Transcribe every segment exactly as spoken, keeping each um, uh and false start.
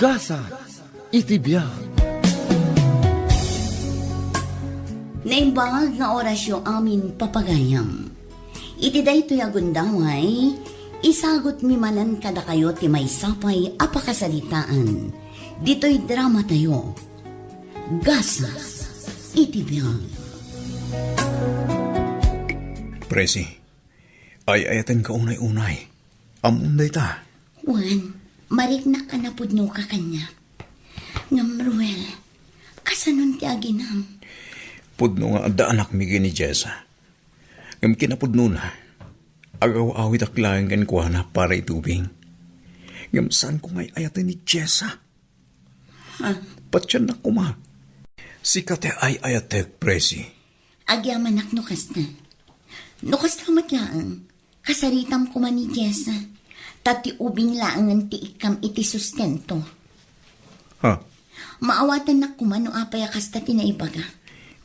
Gasat iti biag. Naimbag nga orasyo amin, papagayam. Iti daytoy a gundaway, isagutmi manen kadakayo ti maysa pay a pakasaritaan ditoy dramatayo, Gasat iti biag. Presi, ay-ayatenka unay-unay. Ammom dayta. Wen, mariknak a napudnoka kaniak. Ngem, Ruel, kasanon ti aginam? Pudno nga adda anakmi ken ni Jessa. Ngem kinapudnona, agaw-awidak laeng kenkuana para iti ubing. Ngem saanko nga ay-ayaten ni Jessa. Ha? Patiennak koma. Sika ti ay-ayatek, Presi. Agyamanak no kasta. No kasta met laeng, kasaritam koma ni Jessa. Ta ti ubing laengen ti ikkam iti sustento. Ha? Maawatannak koma no apay a kasta ti naibaga.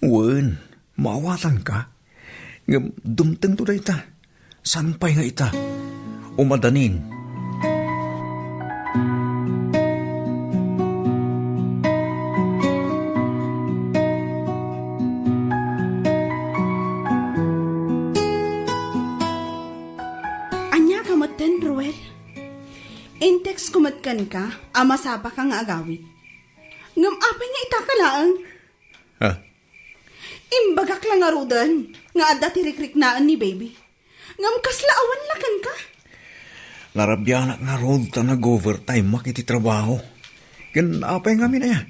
Wen, maawatanka. Ngem dumtengto dayta. Saan pay nga ita? Umadanin. Ania ka metten, Ruel? Intext ko met kenka a masapaka nga agawid. Ngem apay nga ita ka laeng? Ha? Imbagak la ngaruden nga adda ti rikriknaen ni baby. Ngem kasla awan la kenka? Narabianak ngarud ta nag-overtime-ak iti trabaho. Ken apay ngamin aya?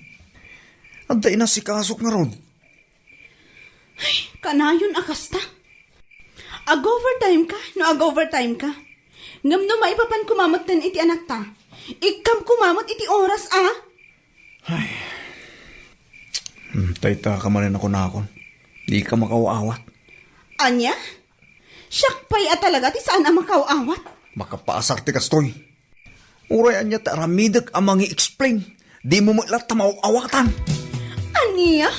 Adda inasikasok ngarud. Ay, kanayon a kasta. Ag-overtime ka, no ag-overtime ka. Ngem no maipapan koma metten iti anakta, ikkam koma met iti oras a. Ay. Hmm, tayta ka manen a kunakon. Di ka makaw-awat. Ania? Siak pay a talaga ti saan a makaw-awat. Makapaasar ti kastoy. Uray ania ti aramidek a mangi-explain, dimo met latta maaw-awatan. Ania?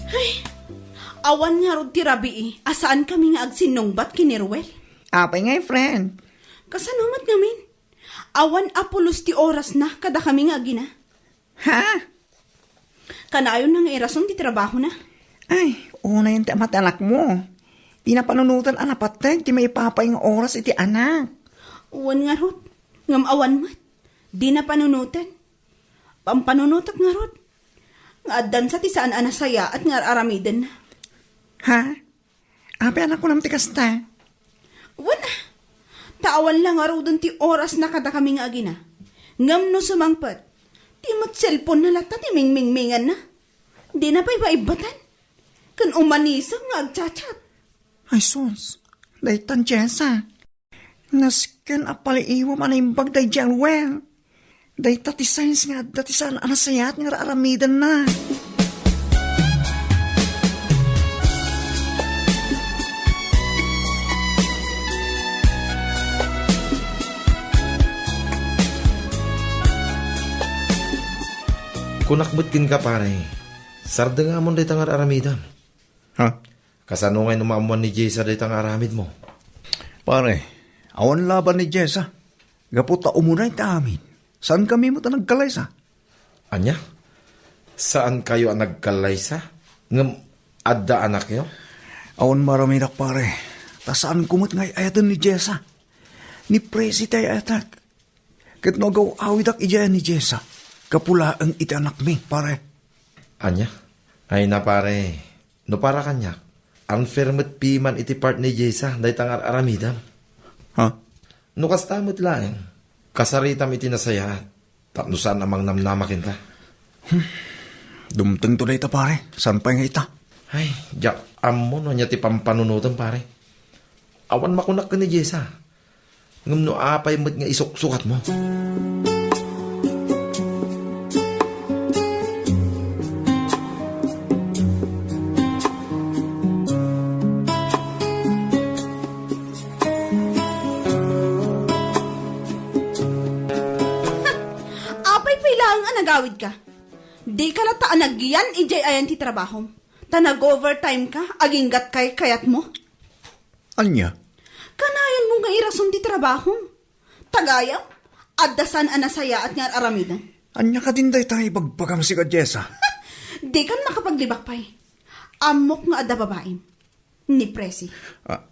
Ay, awan ngarud ti rabii a saankami nga agsinnungbat ken ni Ruel. Apay ngay, friend? Kasano met ngamin? Awan a pulos ti orasna kadakami nga agina. Ha? Kanayon na nga irason ti trabahona. Ay, unayen ti ama ti anakmo. Di na panunoten a napateg ti maipapay nga oras iti anak. Wen ngarud, ngem awan met. Di na panunoten. Pampanunotek ngarud. Nga addansa ti saan a nasayaat nga ar-aramidenna. Ha? Apay a nakunam ti kasta? Wen, ta awan la ngaruden ti orasna kadakami nga agina. Ngem no sumangpet, ti met cellphone-na latta ti mingmingminganna. Dina pay maibbatan. Ken umanisem nga agchat-chat. Ay sus, daytan Jessa. Nasken a paliiwam a naimbag daydiay a Ruel. Dayta ti signs nga adda ti saan a nasayaat nga ar-aramidenna. Kunak met kenka, pare, sardengamon dayta nga ar-aramidem. Ha? Kasano ngay no maammoan ni Jessa dayta nga aramidmo? Pare, awan laban ni Jessa. Gapu ta umunay ti amin, saankami met a nagkallaysa. Ania? Saankayo a nagkallaysa? Ngem adda anakyo? Awan maaramidak, pare. Ta saanko met nga ay-ayaten ni Jessa. Ni Presi ti ay-ayatek. Ket no agaw-awidak idiay ni Jessa, gapu laeng iti anakmi, pare. Ania? Ay na, pare. No para kaniak, unfair met piman iti part ni Jessa dayta nga ar-aramidam. Ha? No kasta met laeng, kasaritam iti nasayaat tapno saan a mangnamnama kenta. Hmm. Dumtengto dayta, pare. Saan pay nga ita? Ay, diak ammo no ania ti pampanunotem, pare. Awan makunak ken ni Jessa. Ngem no apay met nga isuksukatmo? Apay pay laeng a nagawidka? Dika latta a nagyan idiay ayan ti trabahom, ta nag-overtime ka aginggat kay kayatmo? Ania? Kanayon mo nga Irason ti trabahom. Tagayam, adda saan a nasayaat nga ar-aramidem. Ania kadin dayta nga ibagbagam, sika Jessa? Dikan makapaglibak pay. Ammok nga adda babaim. Ni Presi. Ah,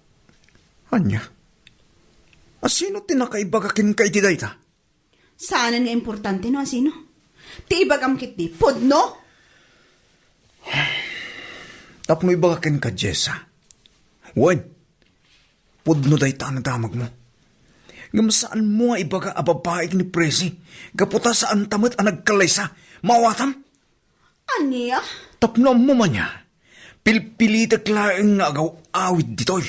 ania? Asino ti nakaibaga kenka iti dayta? Saanen nga importante no asino. Ti ibagam ketdi, pudno? Tapno ibaga kenka, Jessa. Wen, pudno dayta a nadamagmo. Ngem saanmo nga ibaga a babaik ni Presi, gapu ta saanta met a nagkallaysa. Maawatam? Ania? Tapno ammom ania, pilpilitek laeng nga agaw-awid ditoy.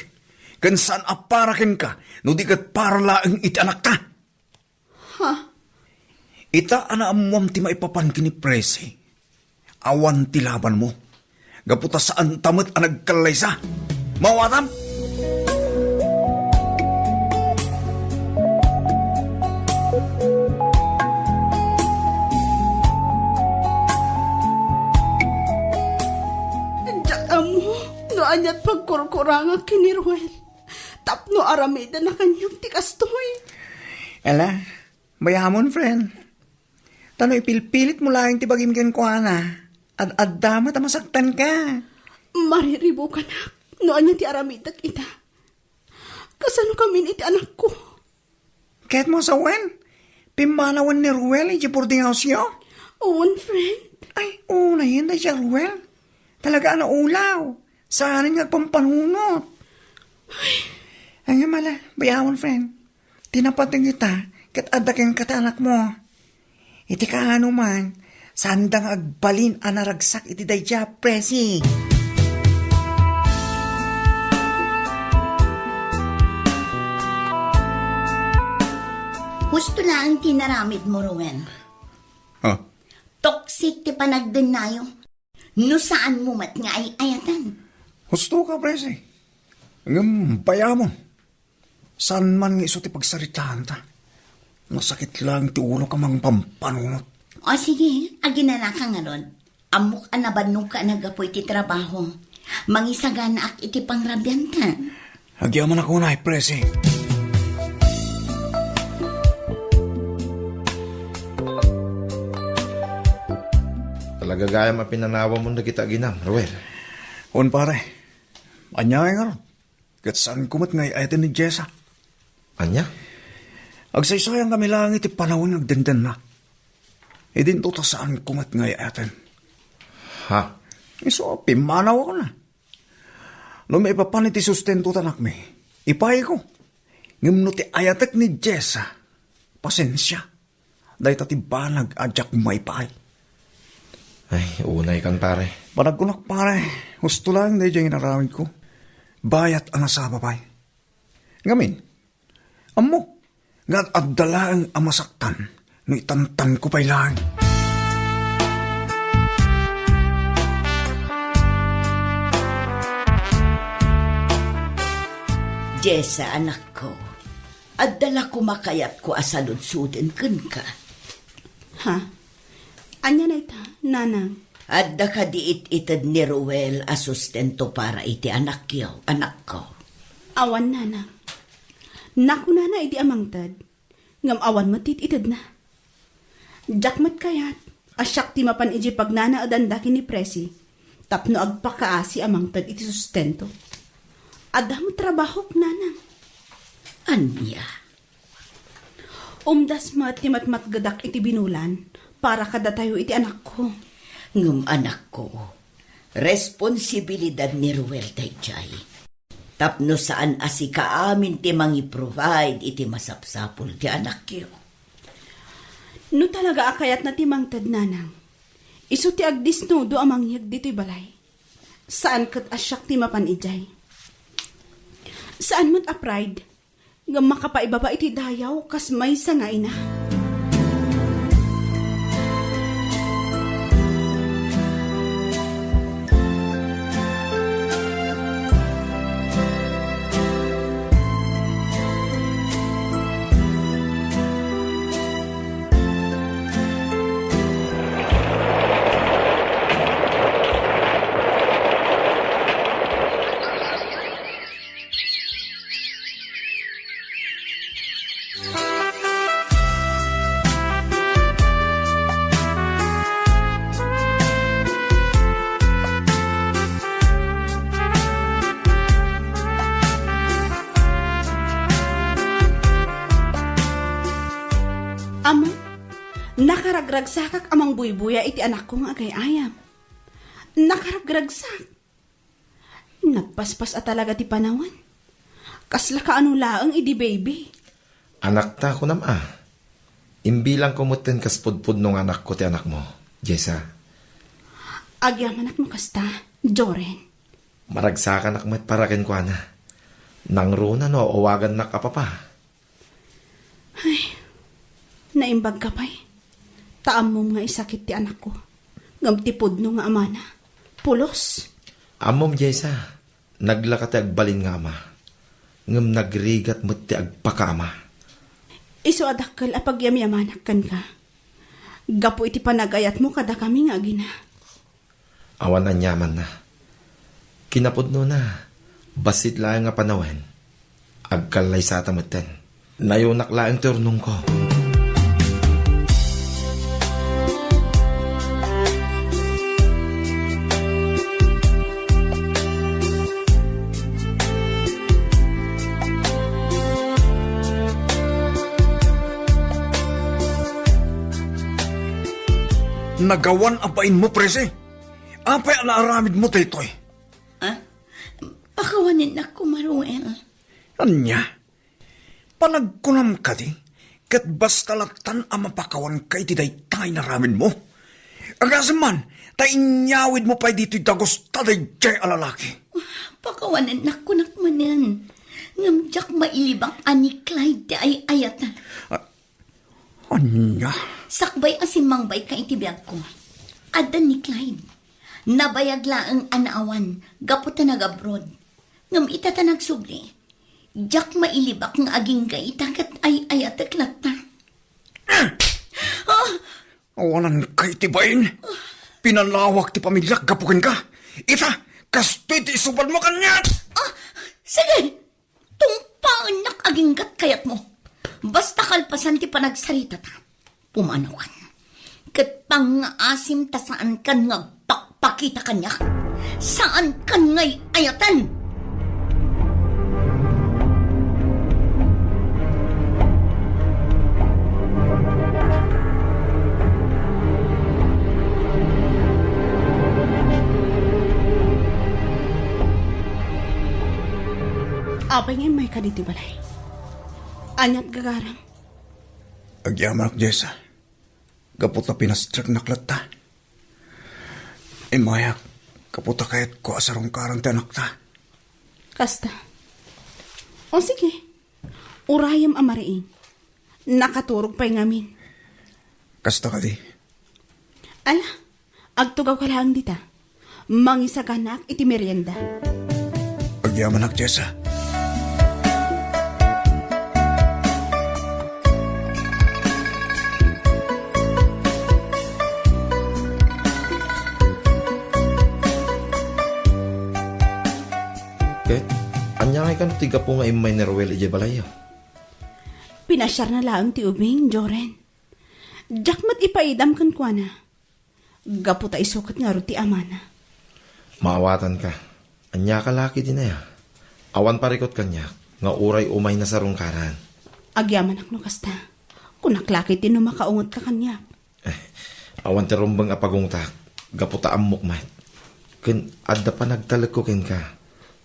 Ken saan a para kenka, no di ket para laeng iti anakta. Ha? Ita a naammoam ti maipapan ken ni Presi, awan ti labanmo. Gapu ta saanta met a nagkallaysa. Maawatam? Diak ammo no aniat pagkurkurangak ken ni Ruel tapno aramidna kaniak ti kastoy. Ala, bayamon, friend. Ta no ipilpilitmo laeng ti bagim kenkuana, ad-adda met a masaktanka. Mariribukanak no ania ti aramidek ita. Kasano kamin iti anakko? Ket mo sawen, pimmanawen ni Ruel iti boarding house-yo? Wen, friend. Ay, unayen daydi a Ruel. Talaga a naulaw. Saanen nga agpampanunot. Ay, ala, bayamon, friend. Ti napateg ita, ket adda kenka ti anakmo. Iti kaano man, saanda nga agbalin a naragsak iti daydi a Presi. Husto laeng ti inaramidmo, Ruel. Ah. Toxic ti panagdennayo. No saanmo met nga ay-ayaten. Husto ka, Presi. Ngem bayamon. Saan man nga isu ti pagsaritaanta. Nasakit laeng ti ulok a mangpampanunot. O sige, aginanaka ngarud. Ammok a nabannogka a naggapu iti trabaho. Mangisaganaak iti pangrabianta. Agyamanak unay, Presi. Talaga gayam a pinanawamon dagiti aginam, Ruel. Wen, pare. Ania ngay ngarud? Ket saanko met nga ay-ayaten ni Jessa. Ania? Agsaysayankami laeng iti panawen nga agdendenna. Idinto ta saanko met nga ay-ayaten. Ha? Isu a pimmanawakon. No maipapan iti sustento ti anakmi, ipayko. Ngem no ti ayatek ni Jessa, pasensia. Dayta ti banag a diak maipaay. Ay, unay kan, pare. Panagkunak, pare, husto laeng daydiay nga inaramidko. Bayat a nasaba pay. Ngamin, ammok nga ad-adda laeng a masaktan no itantanko pay laeng. Jessa, anakko, adda la koma kayatko a saludsuden kenka. Ha? Ania dayta, nanang? Adda kadi it-ited ni Ruel a sustento para iti anakyo, anakko? Awan, nanang. Nakunana idi a mangted, ngem awan met ti it-itedna. Diak met kayat a siak ti mapan idiay pagnanaedanda ken ni Presi tapno agpakaasi a mangted iti sustento. Adda met trabahok, nanang. Ania? Umdas met ti matmatgedak iti binulan para kadatayo iti anakko. Ngem anakko, responsibilidad ni Ruel daydiay. Tapno saan a sika amin ti mangi-provide iti masapsapul ti anakyo. No talaga a kayatna ti mangted, nanang, isu ti agdisnudo a mangyeg ditoy balay. Saan ket a siak ti mapan idiay. Saan met a pride, ngem makapaibaba iti dayaw kas maysa nga ina. Ama, nakaragragsakak a mangbuybuya iti anakko nga agay-ayam. Nakaragragsak. Nagpaspas a talaga ti panawen. Kasla kaano laeng idi baby. Anakta, kunam a. Imbilangko metten kas pudpudno nga anakko ti anakmo, Jessa. Agyamanak no kasta, Joren. Maragsakanak met para kenkuana. Nangruna no awagannak a papa. Ay, naimbagka pay. Ta ammom nga isakit ti anakko. Ngem ti pudno nga amana, pulos. Ammom, Jessa, naglaka ti agbalin nga ama. Ngem nagrigat met ti agpakaama. Isu a dakkel a pagyamyamanak kenka. Gapu iti panagayatmo kadakami nga agina. Awan aniamanna. Kinapudnona, bassit laeng a panawen, agkallaysata metten. Nayonak laeng ti urnongko. Nagawan a bainmo, Presi. Apay a naaramidmo daytoy? Ah? Pakawanennak koma, Ruel. Ania? Panagkunam kadi, ket basta lattan a mapakawanka iti dayta inaramidmo? Agasem man, ta inyawidmo pay ditoy dagus ta daydiay a lalaki. Pakawanennak kunak manen. Ngem diak mailibak a ni Clyde ti ay-ayaten. Ah, Ania? Sakbay a simmangbayka iti biagko, adda ni Clyde. Nabayag laeng a naawan gapu ta nag-abroad. Ngem ita ta nagsubli, diak mailibak nga agingga ita ket ay-ayatek latta. Ah! Awananka iti bain. Pinalawak ti pamiliak gapu kenka. Ita, kastoy ti isubadmo kaniak. Ah, sige! Tungpaennak aginggat kayatmo. Basta kalpasan ti panagsaritata, pumanokan. Ket pangngaasim ta saankan nga agpakpakita kaniak. Saankan nga ay-ayaten. Apay nga immayka ditoy balay? Aniat gagaram? Agyamanak, Jessa. Gapu ta pinastreknak latta. Immayak, gapu ta kayatko a sarungkaran ti anakta. Kasta. O sige, urayem a mariing. Nakaturog pay ngamin. Kasta kadi. Ala, agtugawka laeng dita. Mangisaganaak iti merienda. Agyamanak, Jessa. Ket, ania ngay kano ti gapu nga immay ni Ruel idiay balayyo? Pinasiarna laeng ti ubing, Joren. Diak met ipaidam kenkuana. Gapu ta isu ket ngarud ti amana. Maawatanka. Aniaka la ketdin aya? Awan parikut kaniak nga uray umay nasarungkaran. Agyamanak no kasta. Kunak la ketdin no makaungetka kaniak. Eh, awan ti rumbeng a pagungtak, gapu ta ammok met. Ken adda panagtalekko kenka,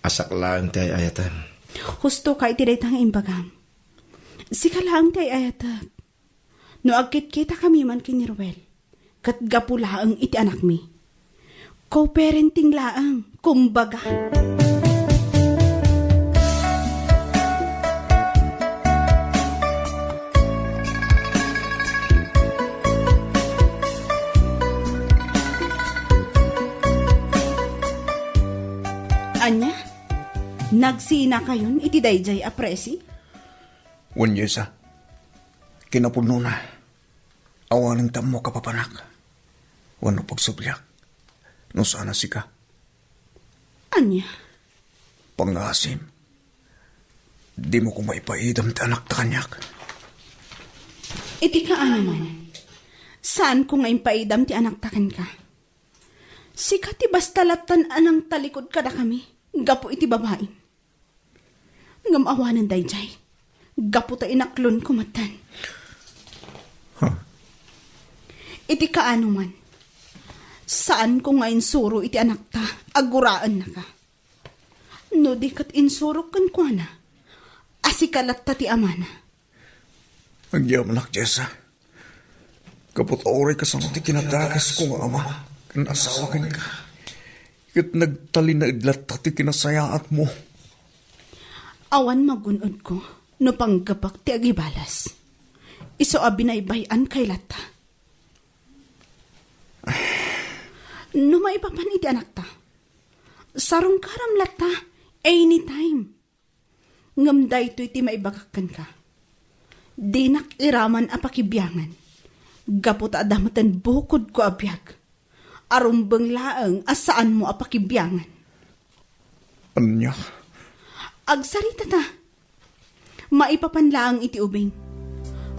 a siak laeng ti ay-ayatem. Husto ka iti dayta nga imbagam. Sika laeng ti ay-ayatek. No agkitkitakami man ken ni Ruel, ket gapu laeng iti anakmi. Co-parenting laeng, kumbaga. Ania? Nagsinakayon iti daydiay a presi? Wen, Jessa. Kinapudnona, awanen ti ammok a papanak. Wenno pagsubliak, no saan a sika. Ania? Pangngaasim, dimo koma ipaidam ti anakta kaniak. Iti kaano man, saanko nga impaidam ti anakta kenka. Sika ti basta lattan a nangtalikod kadakami gapu iti babaim. Ngem awanen daydiay, gapu ta inaklonko metten. Huh? Iti kaano man, saanko nga insuro iti anakta a guraennaka. No di ket insurok kenkuana a sika latta ti amana. Agyamanak, Jessa. Gapu ta uray kasano ti kinadagasko nga ama ken asawa kenka, ket nagtalinaed latta ti kinasayaatmo. Awan magun-odko no panggepek ti agibalas. Isu a binaybay-an kay latta. No maipapan iti anakta, sarungkaram latta anytime. Ngem daytoy ti maibagak kenka. Dinak iraman a pakibiangan. Gapu ta adda meten bukodko a biag. Arumbeng laeng a saanmo a pakibiangan. Ania? Agsarita ta. Maipapan laeng iti ubing.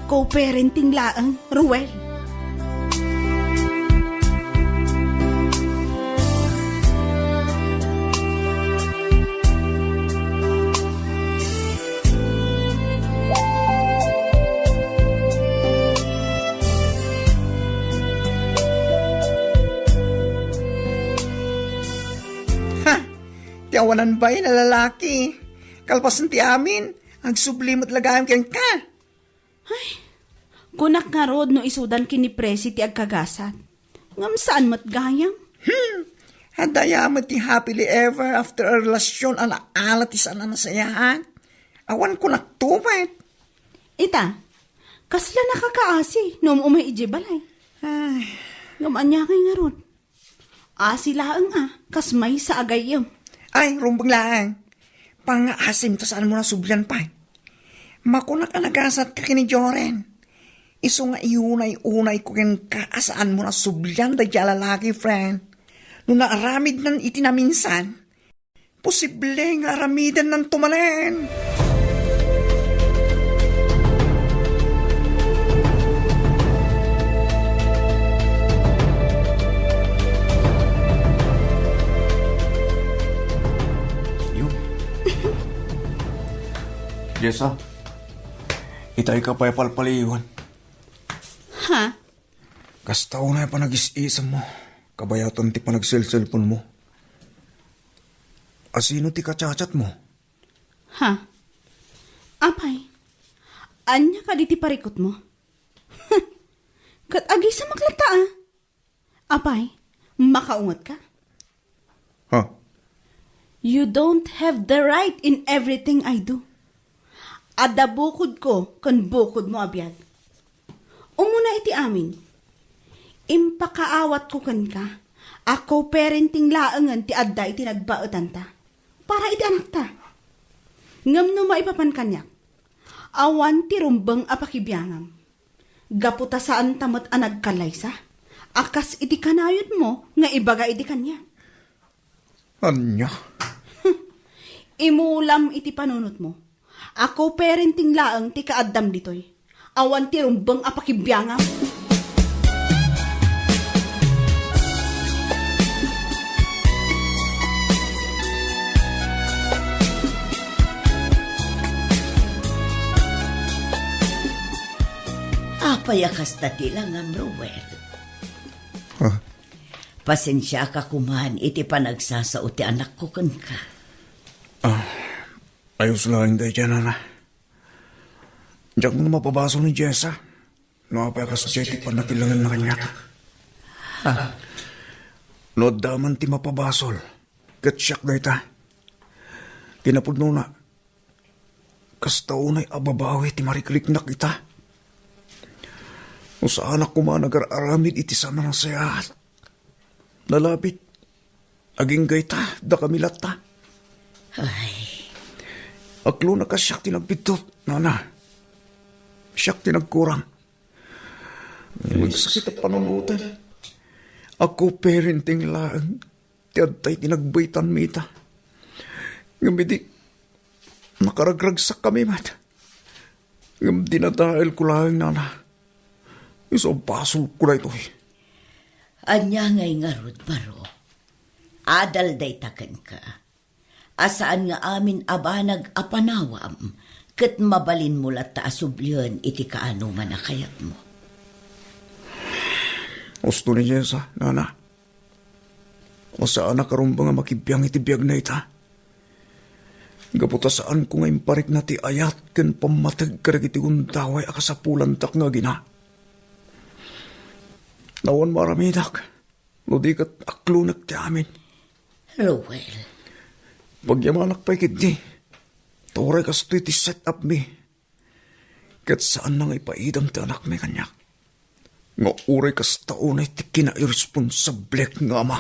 Co-parenting laeng, Ruel. Ha! Ti awanan bain a lalaki. Kalpasen ti amin, agsubli met la gayam kenka. Ay, kunak ngarud no isudan ken ni Presi ti agkagasat. Ngem saan met gayam? Hmm, adda met ti happily ever after a relasyon a naala ti saan a nasayaat. Awan kunak to met. Ita, kasla nakakaasi no um-umay idiay balay. Ay. Ngem ania ngay ngarud? Asi laeng a, kas maysa a gayyem. Ay, rumbeng laeng. Pangngaasim ta saanmo nasublian pay. Makunak a nagasatka ken ni Joren. Isu nga iunay-unayko kenka a saanmo nasublian daydiay a lalaki, friend. No naaramidnan iti naminsan, posible nga aramidennanto manen. Yun. Jessa, itay ka pay palpaliwan. Ha? Kasta unay a panagis-isemmo, kabayatan ti panagselselponmo. Asino ti kachatchatmo? Ha? Apay, ania kadi ti parikutmo? Ket agisemak latta a. Apay, makaungetka? Ha? You don't have the right in everything I do. Adda bukodko ken bukodmo a biag. Umuna iti amin, impakaawatko kenka a co-parenting laengen ti adda iti nagbaetanta para iti anakta. Ngem no maipapan kaniak, awan ti rumbeng a pakibiangam. Gapu ta saanta met a nagkallaysa a kas iti kanayonmo nga ibaga idi kaniak. Ania? Imulam iti panunotmo. A co-parenting laeng ti kaaddam ditoy. Awan ti rumbeng a pakibiangam. Apay a kasta ti langam, Ruel? Ha? Pasensiaka koman iti panagsasao ti anakko kenka. Ah, ayos laeng daydiay, nana. Diak no mapabasol ni Jessa no apay a kasdiay ti pannakilangenna kaniak. Ha? No adda man ti mapabasol, ket siak dayta. Ti napudnona, kasta unay a babawi ti marikriknak ita. No saanak koma nagar-aramid iti saan a nasayaat, nalabit, agingga ita, dakami latta. Ay. Aklonak a siak ti nagbiddut, nana. Siak ti nagkurang. Ay. Magsakit a panunoten. A co-parenting laeng ti adda iti nagbaytanmi ita. Ngem idi nakaragragsakkami met, ngem dinadaelko laeng, nana. Isu a basolko daytoy. Ania ngay ngarud, baro? Adal dayta kenka. A saan nga amin a banag a panawam, ket mabalinmo latta a sublien iti kaanoman a kayatmo. Husto ni Jessa, nana. Saanak a rumbeng a makibiang iti biagna ita. Gapu ta saanko nga imparikna ti ayat ken pammateg kadagiti gundaway a kasapulantak nga agina. Awan maaramidak, no di ket aklonek ti amin. Ruel. Pagyamanak pay ketdi. Ta uray kastoy ti set-up mi. Ket saanna nga ipaidam ti anakmi kaniak. Nga uray kasta unay ti kinairesponsablek nga ama.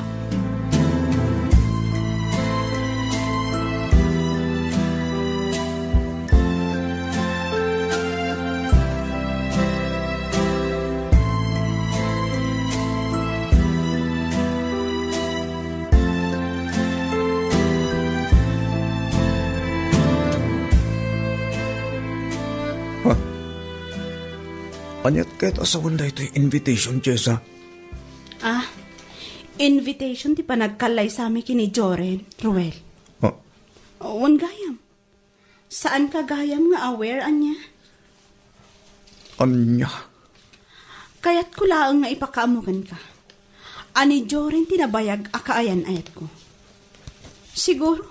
Ha? Aniat kayat a sawen daytoy invitation, Jessa? Ah, invitation ti panagkallaysami ken ni Joren, Ruel. Ha? Wen gayam. Saanka gayam nga aware ania? Ania? Kayatko laeng nga ipakaammo kenka a ni Joren ti nabayag a kaayan-ayatko. Siguro,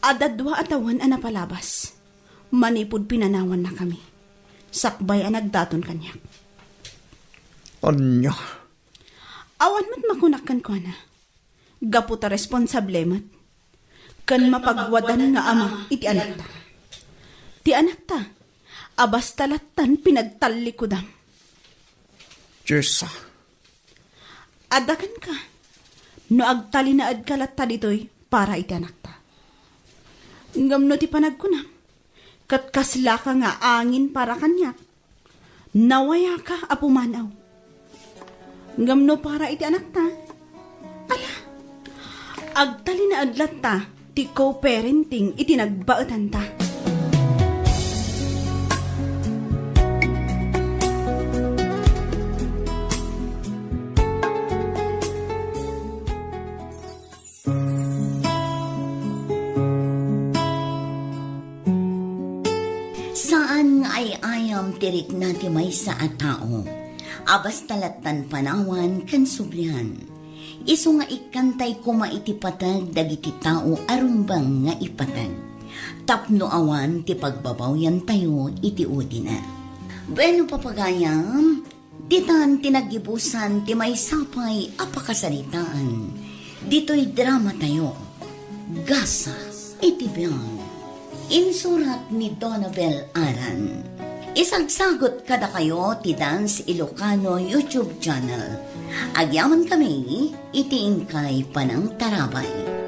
adda dua a tawen a napalabas manipud pinanawannakami, sakbay a nagdaton kaniak. Ania? Awan met makunak kenkuana. Gapu ta responsable met ken mapagwadan nga ama iti anakta. Ti anakta a basta lattan pinagtallikudam. Jessa. Adda kenka, no agtalinaedka latta ditoy para iti anakta. Ngem no ti panagkunam, ket kaslaka nga angin para kaniak, nawayaka a pumanaw. Ngem no para iti anakta, ala, agtalinaed latta ti co-parenting iti nagbaetanta. Saan nga ay-ayam ti rikna ti maysa a tao a basta lattan panawan ken sublian. Isu nga ikkantay koma iti pateg dagiti tao a rumbeng nga ipateg tapno awan ti pagbabawyantayo iti udina. Bueno, papagayam, ditan ti naggibusan ti maysa pay a pakasaritaan ditoy dramatayo, Gasat iti Biag. Insurat ni Donabel Aran. Isagsagut kadakayo ti Dance Ilocano YouTube channel. Agyamankami iti inkay panangtarabay.